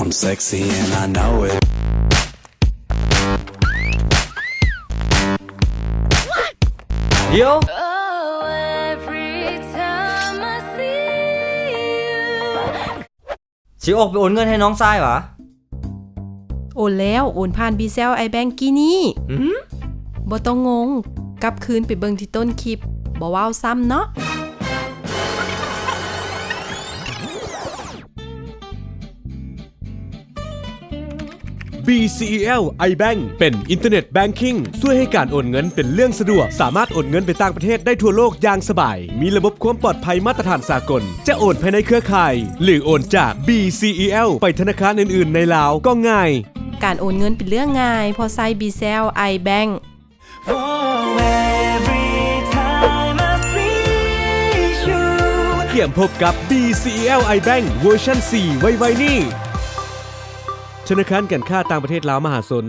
I'm sexy and I know it. ດຽວ Oh, every time I see you. ຊິອອກໄປໂອນເງິນໃຫ້ນ້ອງຊາຍຫວາ? ໂອນແລ້ວ ໂອນຜ່ານ BCEL iBank ກີ້ນີ້. ຫື? ບໍ່ຕ້ອງງົງ, ກັບຄືນໄປເບິ່ງທີ່ຕົ້ນຄລິບ, ບໍ່ເວົ້າຊ້ຳເນາະ. BCEL iBank ເປັນອິນເຕີເນັດແບງຄິງ ຊ່ວຍໃຫ້ການໂອນເງິນເປັນເລື່ອງສະດວກ, ສາມາດໂອນເງິນໄປຕ່າງປະເທດໄດ້ທົ່ວໂລກຢ່າງສະບາຍ, ມີລະບົບຄວາມປອດໄພມາດຕະຖານສາກົນ, ຈະໂອນພາຍໃນເຄືອຂ່າຍ ຫຼື ໂອນຈາກ BCEL ໄປທະນາຄານອື່ນໆໃນລາວກໍງ່າຍ. ການໂອນເງິນເປັນເລື່ອງງ່າຍ ເພາະໃຊ້ BCEL iBank. Oh, every time I see you. ກຽມພົບກັບ BCEL iBank ເວີຊັນສີ່ ໄວໆນີ້. ທະນາຄານການຄ້າຕ່າງປະເທດລາວມະຫາຊົນ.